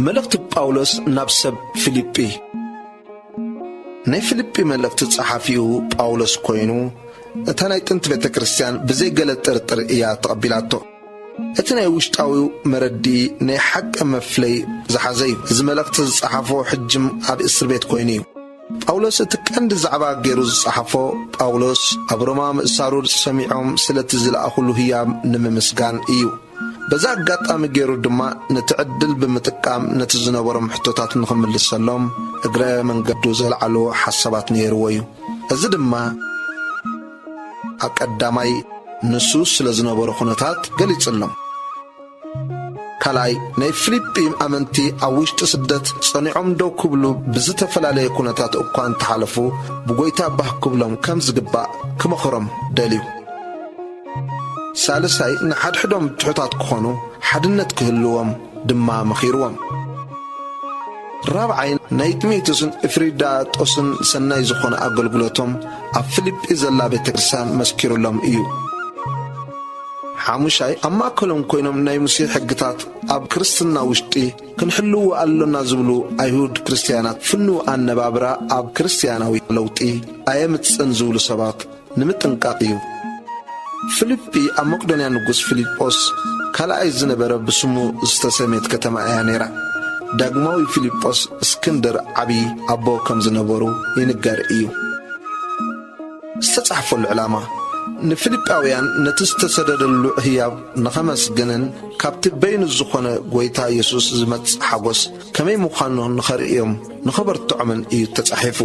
መልእኽቲ ጳውሎስ ናብ ሰብ ፊልጲ። ናይ ፊልጲ መልእኽቲ ጸሓፊኡ ጳውሎስ ኮይኑ፣ እታ ናይ ጥንቲ ቤተ ክርስቲያን ብዘይ ገለ ጥርጥር እያ ተቐቢላቶ። እቲ ናይ ውሽጣዊ መረድኢ ናይ ሓቂ መፍለይ ዝሓዘ እዩ። እዚ መልእኽቲ ዝጸሓፎ ሕጅም ኣብ እስር ቤት ኮይኑ እዩ። ጳውሎስ እቲ ቀንዲ ዛዕባ ገይሩ ዝጸሓፎ፣ ጳውሎስ ኣብ ሮማ ምእሳሩ ሰሚዖም ስለቲ ዝለኣኹሉ ህያብ ንምምስጋን እዩ። በዛ ኣጋጣሚ ገይሩ ድማ ነቲ ዕድል ብምጥቃም ነቲ ዝነበሮም ሕቶታት ንኽምልሰሎም እግረ መንገዱ ዘልዓሎ ሓሳባት ነይርዎ እዩ። እዚ ድማ ኣብ ቀዳማይ ንሱ ስለ ዝነበሮ ኩነታት ገሊጽሎም። ካልኣይ፣ ናይ ፊልጲ ኣመንቲ ኣብ ውሽጢ ስደት ጸኒዖም ደው ክብሉ ብዝተፈላለየ ኩነታት እኳ እንተሓለፉ፣ ብጎይታ ባህ ክብሎም ከም ዝግባእ ክመኽሮም ደልዩ። ሳልሳይ፣ ንሓድሕዶም ትሑታት ክኾኑ፣ ሓድነት ክህልዎም ድማ መኺርዎም። ራብዓይ፣ ናይ ጢሞቴዎስን እፍሪዳጦስን ሰናይ ዝኾነ ኣገልግሎቶም ኣብ ፊልጲ ዘላ ቤተ ክርስቲያን መስኪሩሎም እዩ። ሓሙሻይ፣ ኣብ ማእከሎም ኮይኖም ናይ ሙሴ ሕግታት ኣብ ክርስትና ውሽጢ ክንሕልዎ ኣሎና ዝብሉ ኣይሁድ ክርስትያናት ፍኑው ኣነባብራ ኣብ ክርስትያናዊ ለውጢ ኣየምጽእን ዝብሉ ሰባት ንምጥንቃቕ እዩ። ፊልጲ ኣብ መቄዶንያ ንጉስ ፊልጶስ ካልኣይ ዝነበረ ብስሙ ዝተሰምየት ከተማ እያ ነይራ። ዳግማዊ ፊልጶስ እስክንድር ዓቢ ኣቦ ከም ዝነበሩ ይንገር እዩ። ዝተጻሕፈሉ ዕላማ፣ ንፊልጳውያን ነቲ ዝተሰደደሉ ህያብ ንኸመስግንን ካብቲ በይኑ ዝኾነ ጐይታ የሱስ ዝመጽእ ሓጎስ ከመይ ምዃኑ ንኸርእዮም ንኸበርትዖምን እዩ ተጻሒፉ።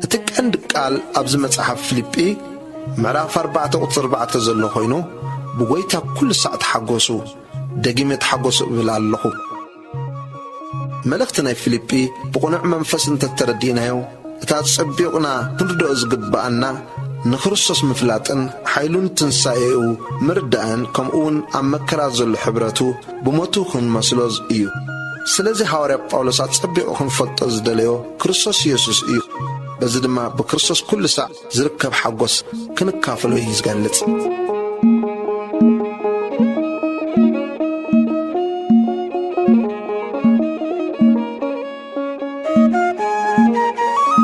እቲ ቀንዲ ቃል ኣብዚ መጽሓፍ ፊልጲ ምዕራፍ ኣርባዕተ ቁጽሪ ኣርባዕተ ዘሎ ኮይኑ፣ ብጐይታ ኩሉ ሳዕ ተሓጎሱ፣ ደጊመ ተሓጎሱ እብል ኣለኹ። መልእኽቲ ናይ ፊልጲ ብቕኑዕ መንፈስ እንተተረዲእናዮ፣ እታ ጸቢቕና ክንርድኦ ዝግብኣና ንክርስቶስ ምፍላጥን ሓይሉን ትንሳኤኡ ምርዳእን፣ ከምኡውን ኣብ መከራ ዘሎ ሕብረቱ ብሞቱ ክንመስሎ እዩ። ስለዚ ሃዋርያ ጳውሎስ ኣጸቢቑ ክንፈልጦ ዝደለዮ ክርስቶስ ኢየሱስ እዩ። በዚ ድማ ብክርስቶስ ኩሉ ሳዕ ዝርከብ ሓጎስ ክንካፈሎ እዩ ዝገልጽ።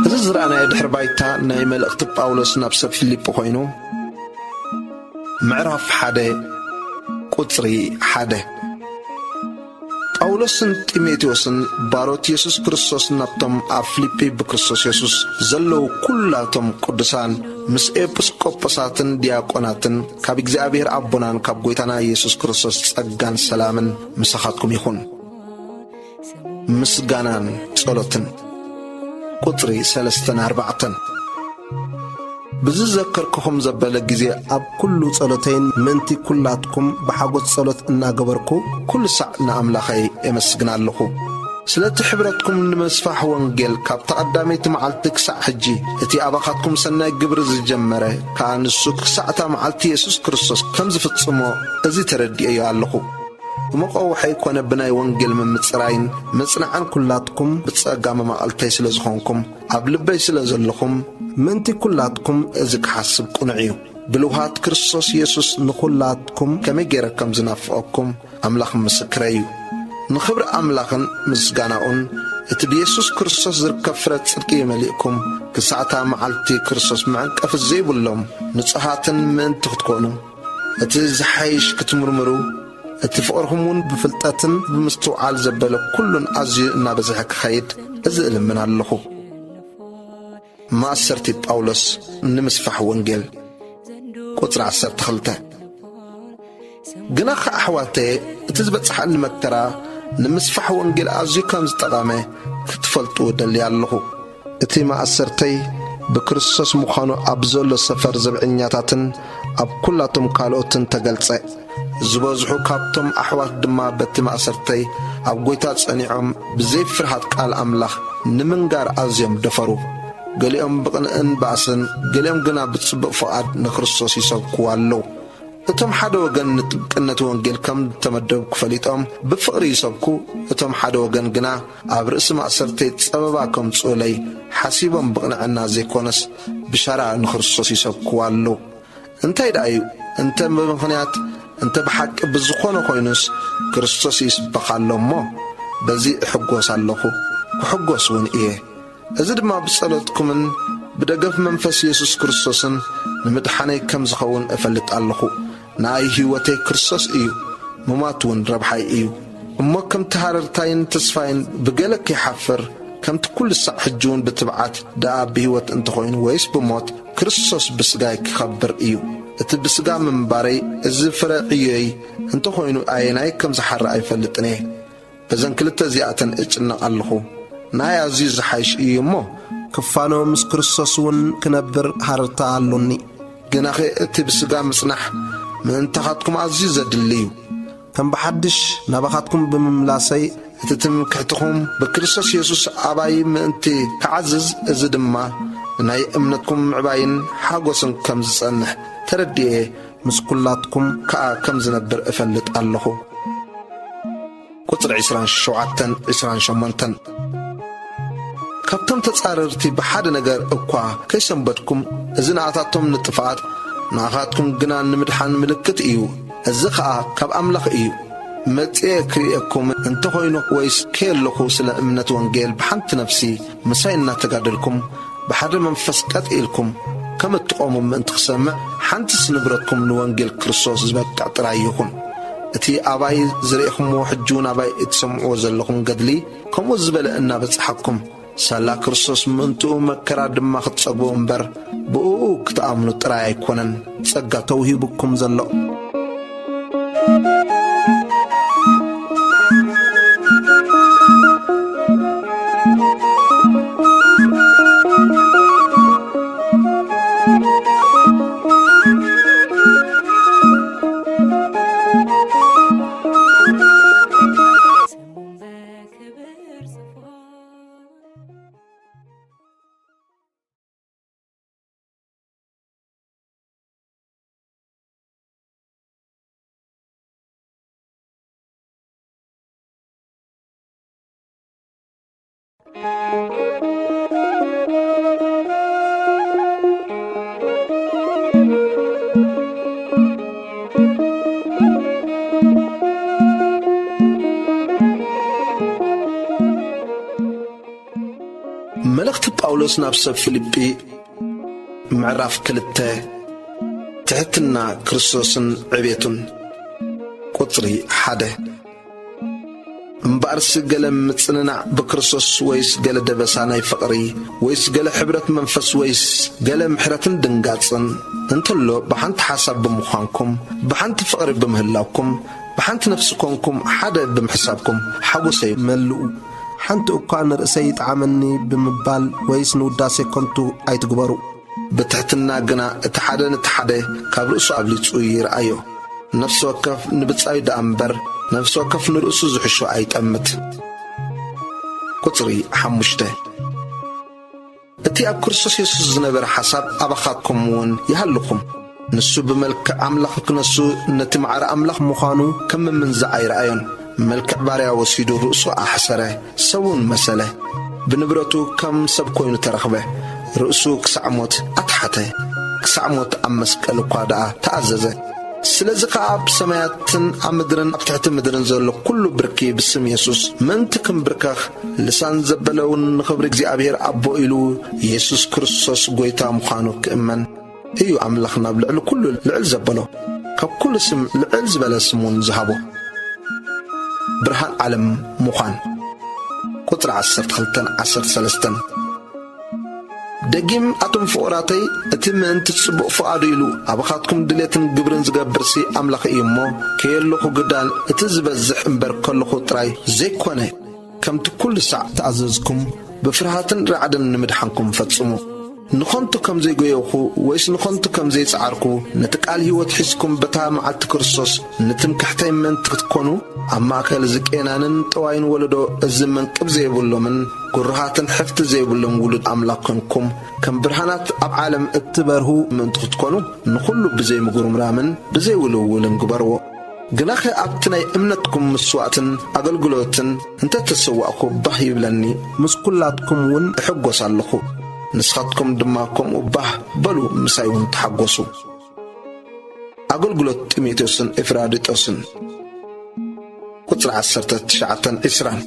እዚ ዝረኣናዮ ድሕሪ ባይታ ናይ መልእኽቲ ጳውሎስ ናብ ሰብ ፊልጲ ኮይኑ፣ ምዕራፍ ሓደ ቁጽሪ ሓደ። ጳውሎስን ጢሞቴዎስን ባሮት የሱስ ክርስቶስ ናብቶም ኣብ ፊልጲ ብክርስቶስ የሱስ ዘለዉ ኩላቶም ቅዱሳን፣ ምስ ኤጲስቆጶሳትን ዲያቆናትን፣ ካብ እግዚኣብሔር ኣቦናን ካብ ጐይታና የሱስ ክርስቶስ ጸጋን ሰላምን ምሳኻትኩም ይኹን። ምስጋናን ጸሎትን። ቁጽሪ ሰለስተን ኣርባዕተን። ብዝዘከርኩኹም ዘበለ ግዜ ኣብ ኩሉ ጸሎተይን ምእንቲ ኩላትኩም ብሓጎስ ጸሎት እናገበርኩ ኩሉ ሳዕ ንኣምላኸይ የመስግን ኣለኹ። ስለቲ ሕብረትኩም ንምስፋሕ ወንጌል ካብታ ቀዳመይቲ መዓልቲ ክሳዕ ሕጂ፣ እቲ ኣባኻትኩም ሰናይ ግብሪ ዝጀመረ ከኣ ንሱ ክሳዕ እታ መዓልቲ የሱስ ክርስቶስ ከም ዝፍጽሞ እዚ ተረዲኤዮ ኣለኹ። ብመቐውሐይ ኮነ ብናይ ወንጌል ምምጽራይን ምጽናዕን ኩላትኩም ብጸጋ መማቕልተይ ስለ ዝኾንኩም፣ ኣብ ልበይ ስለ ዘለኹም፣ ምእንቲ ኩላትኩም እዚ ክሓስብ ቅኑዕ እዩ። ብልውሃት ክርስቶስ የሱስ ንኹላትኩም ከመይ ገይረ ከም ዝናፍቐኩም ኣምላኽ ምስክረይ እዩ። ንኽብሪ ኣምላኽን ምስጋናኡን እቲ ብየሱስ ክርስቶስ ዝርከብ ፍረ ጽድቂ መሊእኩም፣ ክሳዕታ መዓልቲ ክርስቶስ መዕንቀፊ ዘይብሎም ንጹሃትን ምእንቲ ክትኮኑ፣ እቲ ዝሓይሽ ክትምርምሩ፣ እቲ ፍቕርኹም እውን ብፍልጠትን ብምስትውዓል ዘበለ ኩሉን ኣዝዩ እናበዝሐ ክኸይድ እዚ እልምን ኣለኹ። ማእሰርቲ ጳውሎስ ንምስፋሕ ወንጌል። ቁጽሪ ዓሰርተ ክልተ። ግናኸ ኣሕዋተየ፣ እቲ ዝበጽሓኒ መከራ ንምስፋሕ ወንጌል ኣዝዩ ከም ዝጠቐመ ክትፈልጡ እደሊ ኣለኹ። እቲ ማእሰርተይ ብክርስቶስ ምዃኑ ኣብ ዘሎ ሰፈር ዘብዐኛታትን ኣብ ኩላቶም ካልኦትን ተገልጸ። ዝበዝሑ ካብቶም ኣሕዋት ድማ በቲ ማእሰርተይ ኣብ ጐይታ ጸኒዖም ብዘይ ፍርሃት ቃል ኣምላኽ ንምንጋር ኣዝዮም ደፈሩ። ገሊኦም ብቕንእን ባእስን፣ ገሊኦም ግና ብጽቡቕ ፍቓድ ንክርስቶስ ይሰብክዎ ኣለዉ። እቶም ሓደ ወገን ንጥብቅነት ወንጌል ከም እተመደብኩ ፈሊጦም ብፍቕሪ ይሰብኩ፣ እቶም ሓደ ወገን ግና ኣብ ርእሲ ማእሰርተይ ጸበባ ከምጽኡለይ ሓሲቦም ብቕንዕና ዘይኮነስ ብሻራ ንክርስቶስ ይሰብክዎ ኣለዉ። እንታይ ደኣ እዩ? እንተ ብምኽንያት እንተ ብሓቂ ብዝኾነ ኮይኑስ፣ ክርስቶስ ይስበኽ ኣሎ እሞ፣ በዚ እሕጎስ ኣለኹ፣ ክሕጎስ እውን እየ። እዚ ድማ ብጸሎትኩምን ብደገፍ መንፈስ የሱስ ክርስቶስን ንምድሓነይ ከም ዝኸውን እፈልጥ ኣለኹ። ንኣይ ህይወተይ ክርስቶስ እዩ፣ ምማት እውን ረብሓይ እዩ። እሞ ከምቲ ሃረርታይን ተስፋይን ብገለ ከይሓፍር፣ ከምቲ ኩሉ ሳዕ ሕጂ እውን ብትብዓት ደኣ ብህይወት እንተኾይኑ ወይስ ብሞት፣ ክርስቶስ ብስጋይ ክኸብር እዩ። እቲ ብስጋ ምንባረይ፣ እዚ ፍረ ዕዮይ እንተኾይኑ ኣየናይ ከም ዝሓሪ ኣይፈልጥን እየ። በዘን ክልተ እዚኣተን እጭነቕ ኣለኹ። ናይ ኣዝዩ ዝሓይሽ እዩ እሞ፣ ክፋኖ ምስ ክርስቶስ እውን ክነብር ሃረርታ ኣሎኒ። ግናኸ እቲ ብስጋ ምጽናሕ ምእንታኻትኩም ኣዝዩ ዘድሊ እዩ። ከም ብሓድሽ ናባኻትኩም ብምምላሰይ፣ እቲ ትምክሕትኹም ብክርስቶስ የሱስ ኣባይ ምእንቲ ክዓዝዝ፣ እዚ ድማ ንናይ እምነትኩም ምዕባይን ሓጎስን ከም ዝጸንሕ ተረዲኤ፣ ምስ ኩላትኩም ከኣ ከም ዝነብር እፈልጥ ኣለኹ። ቁጽሪ ዕስራን ሸውዓተን ዕስራን ሸሞንተን። ካብቶም ተጻረርቲ ብሓደ ነገር እኳ ከይሰንበድኩም፣ እዚ ንኣታቶም ንጥፍኣት፣ ንኣኻትኩም ግና ንምድሓን ምልክት እዩ። እዚ ኸኣ ካብ ኣምላኽ እዩ። መጺኤ ክርእየኩም እንተኾይኑ ወይስ ከየለኹ ስለ እምነት ወንጌል ብሓንቲ ነፍሲ ምሳይ እናተጋደልኩም፣ ብሓደ መንፈስ ቀጥ ኢልኩም ከም እትቖሙ ምእንቲ ክሰምዕ፣ ሓንትስ ንብረትኩም ንወንጌል ክርስቶስ ዝበቅዕ ጥራይ ይኹን። እቲ ኣባይ ዝረእኹምዎ ሕጂ እውን ኣባይ እትሰምዕዎ ዘለኹም ገድሊ ከምኡ ዝበለ እናበጽሓኩም፣ ሳላ ክርስቶስ ምእንትኡ መከራ ድማ ክትጸግቡ እምበር፣ ብእኡ ክትኣምኑ ጥራይ ኣይኮነን ጸጋ ተውሂቡኩም ዘሎ። መልእኽቲ ጳውሎስ ናብ ሰብ ፊልጲ፣ ምዕራፍ ክልተ። ትሕትና ክርስቶስን ዕቤቱን። ቁጽሪ ሓደ። እምበኣርሲ ገለ ምጽንናዕ ብክርስቶስ ወይስ ገለ ደበሳ ናይ ፍቕሪ ወይስ ገለ ሕብረት መንፈስ ወይስ ገለ ምሕረትን ድንጋጽን እንተሎ ብሓንቲ ሓሳብ ብምዃንኩም ብሓንቲ ፍቕሪ ብምህላውኩም ብሓንቲ ነፍሲ ኮንኩም ሓደ ብምሕሳብኩም ሓጎሰይ መልኡ። ሓንቲ እኳ ንርእሰይ ይጥዓመኒ ብምባል ወይስ ንውዳሴ ከንቱ ኣይትግበሩ። ብትሕትና ግና እቲ ሓደ ነቲ ሓደ ካብ ርእሱ ኣብሊጹ ይርኣዮ። ነፍሲ ወከፍ ንብጻዩ ደኣ እምበር፣ ነፍሲ ወከፍ ንርእሱ ዝሕሾ ኣይጠምት። ቁጽሪ ሓሙሽተ። እቲ ኣብ ክርስቶስ የሱስ ዝነበረ ሓሳብ ኣባኻትኩም እውን ይሃልኹም። ንሱ ብመልክዕ ኣምላኽ ክነሱ ነቲ ማዕረ ኣምላኽ ምዃኑ ከም ምምንዛዕ ኣይረኣዮን። መልክዕ ባርያ ወሲዱ ርእሱ ኣሕሰረ፣ ሰብውን መሰለ። ብንብረቱ ከም ሰብ ኮይኑ ተረኽበ። ርእሱ ክሳዕ ሞት ኣትሓተ። ክሳዕ ሞት ኣብ መስቀል እኳ ደኣ ተኣዘዘ። ስለዚ ከኣ ኣብ ሰማያትን ኣብ ምድርን ኣብ ትሕቲ ምድርን ዘሎ ኩሉ ብርኪ ብስም የሱስ ምእንቲ ክምብርከኽ፣ ልሳን ዘበለ እውን ንኽብሪ እግዚኣብሔር ኣቦ ኢሉ የሱስ ክርስቶስ ጐይታ ምዃኑ ክእመን እዩ ኣምላኽ ናብ ልዕሊ ኩሉ ልዕል ዘበሎ፣ ካብ ኩሉ ስም ልዕል ዝበለ ስም እውን ዝሃቦ። ብርሃን ዓለም ምዃን። ቁጽሪ ዓሰርተ ክልተን ዓሰርተ ሰለስተን። ደጊም፣ ኣቱም ፍቑራተይ፣ እቲ ምእንቲ ጽቡቕ ፍቓዱ ኢሉ ኣባኻትኩም ድሌትን ግብርን ዝገብርሲ ኣምላኽ እዩ እሞ፣ ከየለኹ ግዳን እቲ ዝበዝሕ እምበር ከለኹ ጥራይ ዘይኮነ፣ ከምቲ ኩሉ ሳዕ ተኣዘዝኩም፣ ብፍርሃትን ራዕድን ንምድሓንኩም ፈጽሙ። ንኸንቱ ከም ዘይጎየኹ ወይስ ንኸንቱ ከም ዘይጸዓርኩ፣ ነቲ ቃል ህይወት ሒዝኩም በታ መዓልቲ ክርስቶስ ንትምክሕተይ ምእንቲ ክትኮኑ፣ ኣብ ማእከል እዚ ቄናንን ጠዋይን ወለዶ፣ እዚ መንቅብ ዘይብሎምን ግሩሃትን ሕፍቲ ዘይብሎም ውሉድ ኣምላኽ ኮንኩም፣ ከም ብርሃናት ኣብ ዓለም እትበርሁ ምእንቲ ክትኮኑ፣ ንኹሉ ብዘይ ምጉርምራምን ብዘይ ውልውልን ግበርዎ። ግናኸ ኣብቲ ናይ እምነትኩም ምስዋእትን ኣገልግሎትን እንተ ተሰዋእኩ ባህ ይብለኒ፣ ምስ ኩላትኩም እውን እሕጎስ ኣለኹ። ንስኻትኩም ድማ ከምኡ ባህ በሉ፣ ምሳይ እውን ተሓጎሱ። ኣገልግሎት ጢሞቴዎስን ኤፍራዲጦስን። ቁጽሪ ዓሰርተ ትሽዓተን ዒስራን።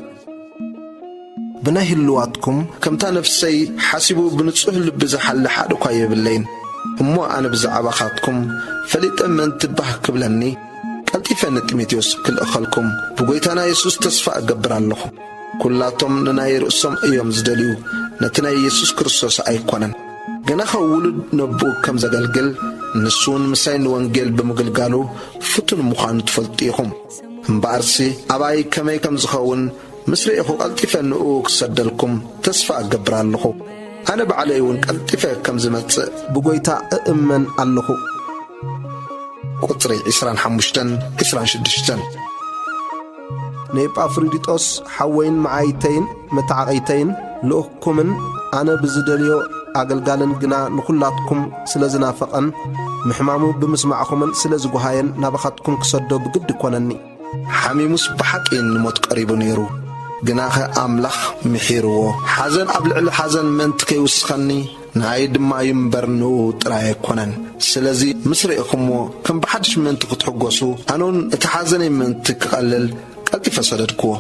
ብናይ ህልዋትኩም ከምታ ነፍሰይ ሓሲቡ ብንጹህ ልቢ ዝሓሊ ሓደ እኳ የብለይን። እሞ ኣነ ብዛዕባኻትኩም ፈሊጠ ምእንቲ ባህ ክብለኒ፣ ቀልጢፈ ንጢሞቴዎስ ክልእኸልኩም ብጐይታና የሱስ ተስፋ እገብር ኣለኹ። ኵላቶም ንናይ ርእሶም እዮም ዝደልዩ፣ ነቲ ናይ የሱስ ክርስቶስ ኣይኮነን። ገናኸ ውሉድ ነቦኡ ከም ዘገልግል፣ ንሱ እውን ምሳይ ንወንጌል ብምግልጋሉ ፍቱን ምዃኑ ትፈልጡ ኢኹም። እምበኣርሲ፣ ኣባይ ከመይ ከም ዝኸውን ምስ ርኢኹ፣ ቀልጢፈ ንእኡ ክሰደልኩም ተስፋ እገብር ኣለኹ። ኣነ ባዕለይ እውን ቀልጢፈ ከም ዝመጽእ ብጐይታ እእመን ኣለኹ። ቁጽሪ ዒስራን ሓሙሽተን፣ ዒስራን ሽዱሽተን። ንኤጳፍሪዲጦስ ሓወይን መዓይተይን መተዓቒተይን ልኡኽኩምን ኣነ ብዝደልዮ ኣገልጋልን ግና ንኹላትኩም ስለ ዝናፈቐን ምሕማሙ ብምስማዕኹምን ስለ ዝጓሃየን ናባኻትኩም ክሰዶ ብግዲ ኮነኒ። ሓሚሙስ ብሓቂ ንሞት ቀሪቡ ነይሩ፣ ግናኸ ኣምላኽ ምሒርዎ። ሓዘን ኣብ ልዕሊ ሓዘን ምእንቲ ከይውስኸኒ፣ ንኣይ ድማ እዩ እምበር ንኡ ጥራይ ኣይኮነን። ስለዚ ምስ ርኢኹምዎ ከም ብሓድሽ ምእንቲ ክትሕጎሱ፣ ኣነ እውን እቲ ሓዘነይ ምእንቲ ክቐልል ቀልጢፈ ሰደድክዎ።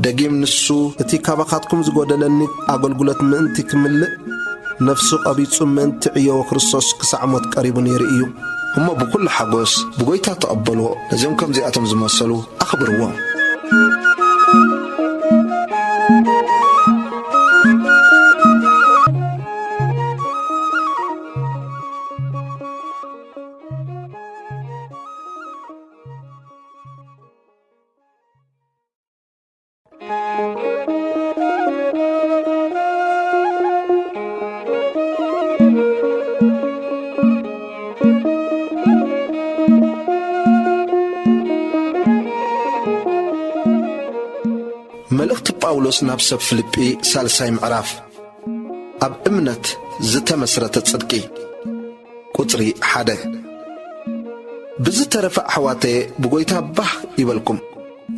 ደጊም ንሱ እቲ ካባኻትኩም ዝጎደለኒ ኣገልግሎት ምእንቲ ክምልእ፣ ነፍሱ ቀቢጹ ምእንቲ ዕዮ ክርስቶስ ክሳዕ ሞት ቀሪቡ ነይሩ እዩ። እሞ ብኹሉ ሓጎስ ብጐይታ ተቐበልዎ። ነዚኦም ከምዚኣቶም ዝመሰሉ ኣኽብርዎም። መልእኽቲ ጳውሎስ ናብ ሰብ ፊልጲ፣ ሳልሳይ ምዕራፍ። ኣብ እምነት ዝተመስረተ ጽድቂ። ቁጽሪ ሓደ። ብዝተረፈ ኣሕዋተየ ብጐይታ ባህ ይበልኩም።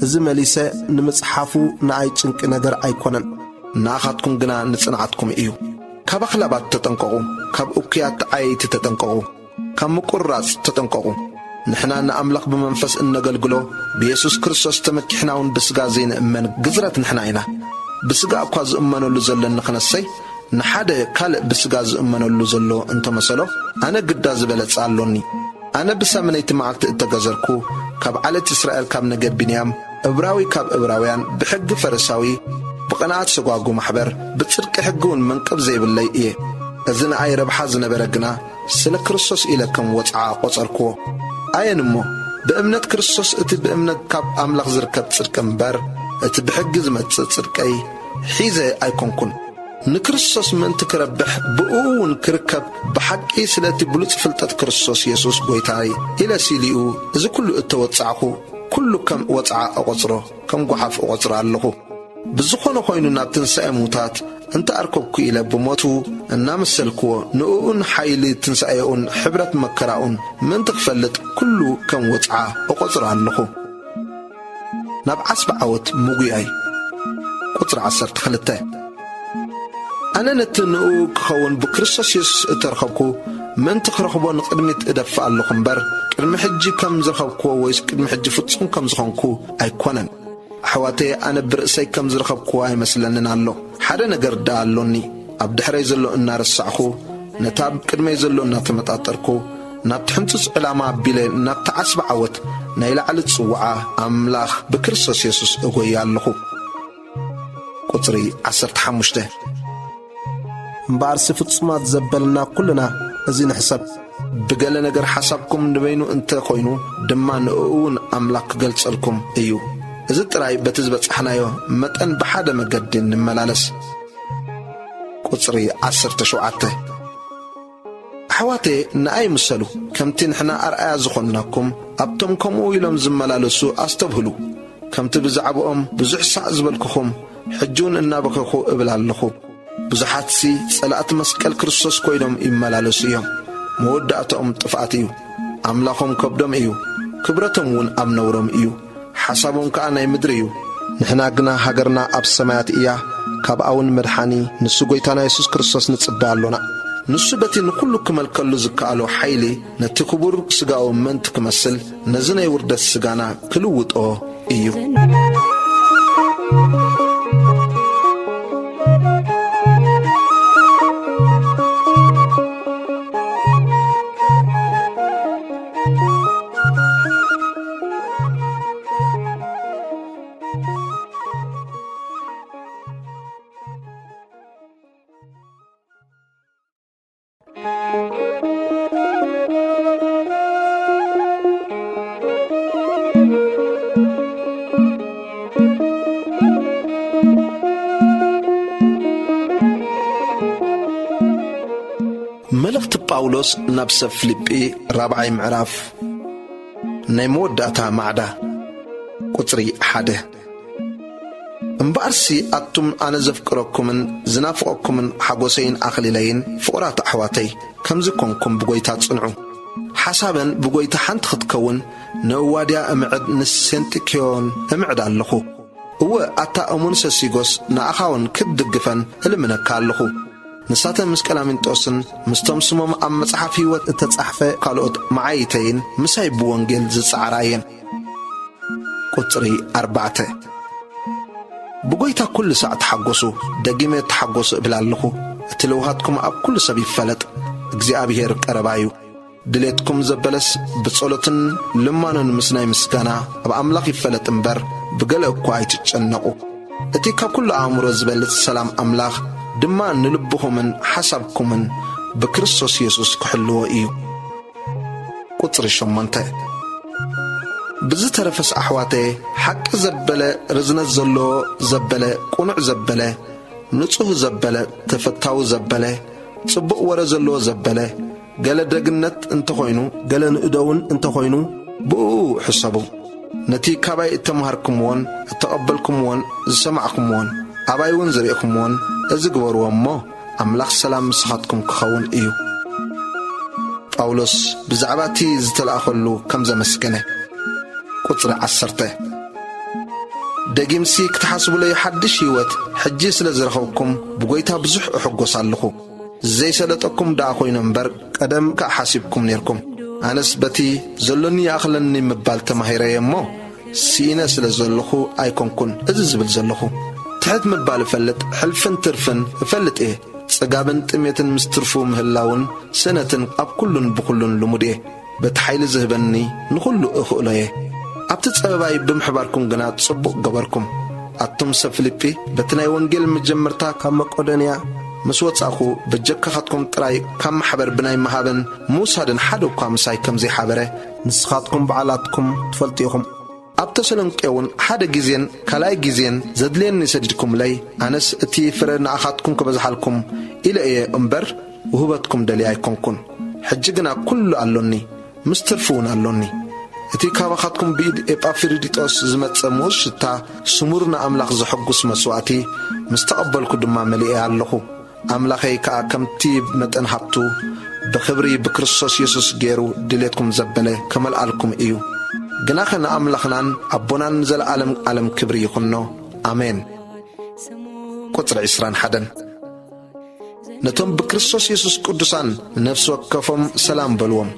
እዚ መሊሰ ንምጽሓፉ ንኣይ ጭንቂ ነገር ኣይኮነን። ንኣኻትኩም ግና ንጽንዓትኩም እዩ። ካብ ኣኽላባት ተጠንቀቑ፣ ካብ እኩያት ዓየይቲ ተጠንቀቑ፣ ካብ ምቁርራጽ ተጠንቀቑ። ንሕና ንኣምላኽ ብመንፈስ እነገልግሎ፣ ብየሱስ ክርስቶስ ተመኪሕና እውን ብስጋ ዘይንእመን ግዝረት ንሕና ኢና። ብስጋ እኳ ዝእመነሉ ዘለኒ ክነሰይ፣ ንሓደ ካልእ ብስጋ ዝእመነሉ ዘሎ እንተመሰሎ፣ ኣነ ግዳ ዝበለጸ ኣሎኒ። ኣነ ብሳምነይቲ መዓልቲ እተገዘርኩ፣ ካብ ዓሌት እስራኤል፣ ካብ ነገድ ብንያም፣ እብራዊ ካብ እብራውያን፣ ብሕጊ ፈሪሳዊ፣ ብቕንኣት ሰጓጉ ማሕበር፣ ብጽድቂ ሕጊ እውን መንቅብ ዘይብለይ እየ። እዚ ንኣይ ረብሓ ዝነበረ ግና፣ ስለ ክርስቶስ ኢለ ከም ወጽዓ ቖጸርክዎ። ኣየን እሞ፣ ብእምነት ክርስቶስ፣ እቲ ብእምነት ካብ ኣምላኽ ዝርከብ ጽድቂ እምበር፣ እቲ ብሕጊ ዝመጽእ ጽድቀይ ሒዘ ኣይኮንኩን። ንክርስቶስ ምእንቲ ክረብሕ፣ ብእኡ እውን ክርከብ፣ ብሓቂ ስለ እቲ ብሉጽ ፍልጠት ክርስቶስ የሱስ ጐይታይ ኢለ ሲሊኡ፣ እዚ ኩሉ እተወጻዕኩ፣ ኩሉ ከም ወጽዓ እቖጽሮ፣ ከም ጓሓፍ እቖጽሮ ኣለኹ። ብዝኾነ ኾይኑ ናብ ትንሳኤ ምዉታት እንተ ኣርከብኩ ኢለ ብሞቱ እናመሰልክዎ፣ ንእኡን ሓይሊ ትንሳኤኡን ሕብረት መከራኡን ምእንቲ ክፈልጥ ኩሉ ከም ወጽዓ እቖጽሮ ኣለኹ። ናብ ዓስቢ ዓወት ምጉያይ። ቁጽሪ ዓሰርተ ክልተ። ኣነ ነቲ ንእኡ ክኸውን ብክርስቶስ የሱስ እተረኸብኩ ምእንቲ ክረኽቦ ንቕድሚት እደፍእ ኣለኹ እምበር፣ ቅድሚ ሕጂ ከም ዝረኸብክዎ ወይስ ቅድሚ ሕጂ ፍጹም ከም ዝኾንኩ ኣይኮነን። ኣሕዋተየ፣ ኣነ ብርእሰይ ከም ዝረኸብክዎ ኣይመስለንን ኣሎ። ሓደ ነገር ደኣ ኣሎኒ፣ ኣብ ድሕረይ ዘሎ እናረሳዕኹ፣ ነቲ ኣብ ቅድመይ ዘሎ እናተመጣጠርኩ፣ ናብቲ ሕንጹጽ ዕላማ ኣቢለ፣ ናብቲ ዓስቢ ዓወት ናይ ላዕሊ ጽውዓ ኣምላኽ ብክርስቶስ የሱስ እጎይ ኣለኹ። ቁጽሪ ዓሰርተ ሓሙሽተ። እምበኣርሲ ፍጹማት ዘበልና ኩልና እዚ ንሕሰብ። ብገለ ነገር ሓሳብኩም ንበይኑ እንተ ኾይኑ ድማ ንእኡ እውን ኣምላኽ ክገልጸልኩም እዩ። እዚ ጥራይ በቲ ዝበጻሕናዮ መጠን ብሓደ መገዲ ንመላለስ። ቁጽሪ ዓሰርተ ሸውዓተ። ኣሕዋተየ፣ ንኣይ ምሰሉ፣ ከምቲ ንሕና ኣርኣያ ዝኾንናኩም፣ ኣብቶም ከምኡ ኢሎም ዝመላለሱ ኣስተብህሉ። ከምቲ ብዛዕባኦም ብዙሕ ሳዕ ዝበልኩኹም፣ ሕጂ እውን እናበኸኹ እብል ኣለኹ። ብዙሓትሲ ጸላእቲ መስቀል ክርስቶስ ኮይኖም ይመላለሱ እዮም። መወዳእታኦም ጥፍኣት እዩ። ኣምላኾም ከብዶም እዩ፣ ክብረቶም እውን ኣብ ነውሮም እዩ። ሓሳቦም ከኣ ናይ ምድሪ እዩ። ንሕና ግና ሃገርና ኣብ ሰማያት እያ፣ ካብኣ እውን መድሓኒ፣ ንሱ ጐይታና የሱስ ክርስቶስ ንጽበ ኣሎና። ንሱ በቲ ንኹሉ ክመልከሉ ዝከኣሎ ሓይሊ ነቲ ክቡር ስጋኡ ምእንቲ ክመስል ነዚ ናይ ውርደት ስጋና ክልውጦ እዩ። መልእኽቲ ጳውሎስ ናብ ሰብ ፊልጲ፣ ራብዓይ ምዕራፍ። ናይ መወዳእታ ማዕዳ። ቁጽሪ ሓደ። እምበኣርሲ ኣቱም ኣነ ዘፍቅረኩምን ዝናፍቐኩምን ሓጎሰይን ኣኽሊለይን ፍቑራት ኣሕዋተይ፣ ከምዚ ኮንኩም ብጐይታ ጽንዑ። ሓሳበን ብጐይታ ሓንቲ ክትከውን ንእዋድያ እምዕድ ንሴንጥክዮን እምዕድ ኣለኹ። እወ፣ ኣታ እሙን ሰሲጎስ ንኣኻውን ክትድግፈን እልምነካ ኣለኹ። ንሳተን ምስ ቀላሚንጦስን ምስቶም ስሞም ኣብ መጽሓፍ ህይወት እተጻሕፈ ካልኦት መዓይተይን ምሳይ ብወንጌል ዝጸዓራ እየን። ቁጽሪ ኣርባዕተ። ብጐይታ ኩሉ ሳዕ ተሓጎሱ፣ ደጊመ ተሓጎሱ እብል ኣለኹ። እቲ ለውሃትኩም ኣብ ኩሉ ሰብ ይፈለጥ፣ እግዚኣብሄር ቀረባ እዩ። ድሌትኩም ዘበለስ ብጸሎትን ልማኖን ምስ ናይ ምስጋና ኣብ ኣምላኽ ይፈለጥ እምበር፣ ብገለ እኳ ኣይትጨነቑ። እቲ ካብ ኩሉ ኣእምሮ ዝበልጽ ሰላም ኣምላኽ ድማ ንልብኹምን ሓሳብኩምን ብክርስቶስ የሱስ ክሕልዎ እዩ። ቁጽሪ ሸሞንተ። ብዝተረፈስ ኣሕዋተየ፣ ሓቂ ዘበለ፣ ርዝነት ዘለዎ ዘበለ፣ ቅኑዕ ዘበለ፣ ንጹህ ዘበለ፣ ተፈታዊ ዘበለ፣ ጽቡቕ ወረ ዘለዎ ዘበለ፣ ገለ ደግነት እንተኾይኑ፣ ገለ ንእደውን እንተኾይኑ፣ ብእኡ ሕሰቡ። ነቲ ካባይ እተማሃርኩምዎን እተቐበልኩምዎን ዝሰማዕኩምዎን፣ ኣባይ እውን ዝርእኹምዎን፣ እዚ ግበርዎ እሞ፣ ኣምላኽ ሰላም ምሳኻትኩም ክኸውን እዩ። ጳውሎስ ብዛዕባ እቲ ዝተላእኸሉ ከም ዘመስገነ። ቁጽሪ ዓሰርተ። ደጊምሲ ክትሓስቡለይ ሓድሽ ህይወት ሕጂ ስለ ዝረኸብኩም ብጐይታ ብዙሕ እሕጎስ ኣለኹ። ዘይሰለጠኩም ደኣ ኾይኑ እምበር ቀደም ከኣ ሓሲብኩም ኔርኩም። ኣነስ በቲ ዘሎኒ ይኣኽለኒ ምባል ተማሂረየ እሞ፣ ስኢነ ስለ ዘለኹ ኣይኮንኩን እዚ ዝብል ዘለኹ። ትሕት ምባል እፈልጥ፣ ሕልፍን ትርፍን እፈልጥ እየ። ጽጋብን ጥሜትን ምስ ትርፉ ምህላውን ስእነትን ኣብ ኩሉን ብኹሉን ልሙድ እየ። በቲ ሓይሊ ዝህበኒ ንኹሉ እኽእሎ እየ። ኣብቲ ጸበባይ ብምሕባርኩም ግና ጽቡቕ ገበርኩም። ኣቱም ሰብ ፊልጲ፣ በቲ ናይ ወንጌል መጀመርታ ካብ መቄዶንያ ምስ ወጻእኹ፣ በጀካኻትኩም ጥራይ ካብ ማሕበር ብናይ ምሃብን ምውሳድን ሓደ እኳ ምሳይ ከም ዘይሓበረ ንስኻትኩም ባዕላትኩም ትፈልጡ ኢኹም። ኣብ ተሰሎንቄ እውን ሓደ ግዜን ካልኣይ ግዜን ዘድልየኒ ሰዲድኩምለይ፣ ኣነስ እቲ ፍረ ንኣኻትኩም ክበዝሓልኩም ኢለ እየ እምበር፣ ውህበትኩም ደልየ ኣይኮንኩን። ሕጂ ግና ኩሉ ኣሎኒ፣ ምስ ትርፊ እውን ኣሎኒ። እቲ ካባኻትኩም ብኢድ ኤጳፍሮዲጦስ ዝመጸ ምኡዝ ሽታ፣ ስሙር ንኣምላኽ ዘሐጉስ መስዋእቲ፣ ምስ ተቐበልኩ ድማ መሊኤ ኣለኹ። ኣምላኸይ ከኣ ከምቲ መጠን ሃብቱ ብኽብሪ ብክርስቶስ የሱስ ገይሩ ድሌትኩም ዘበለ ከመልኣልኩም እዩ። ግናኸ ንኣምላኽናን ኣቦናን ንዘለኣለም ዓለም ክብሪ ይኹኖ። ኣሜን። ቁጽሪ ዕስራን ሓደን። ነቶም ብክርስቶስ የሱስ ቅዱሳን ንነፍሲ ወከፎም ሰላም በልዎም።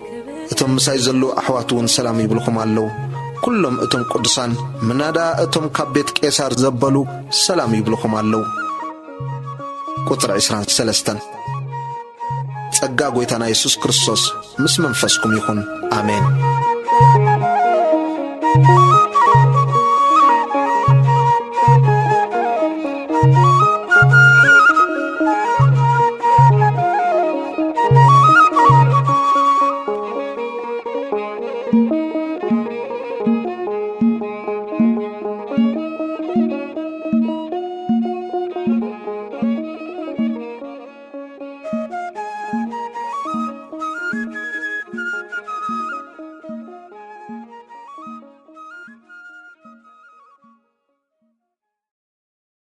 እቶም ምሳይ ዘለዉ ኣሕዋት እውን ሰላም ይብልኹም ኣለዉ። ኩሎም እቶም ቅዱሳን፣ ምናዳ እቶም ካብ ቤት ቄሳር ዘበሉ፣ ሰላም ይብልኹም ኣለዉ። ቁጽሪ ዕስራን ሰለስተን። ጸጋ ጐይታና የሱስ ክርስቶስ ምስ መንፈስኩም ይኹን። ኣሜን።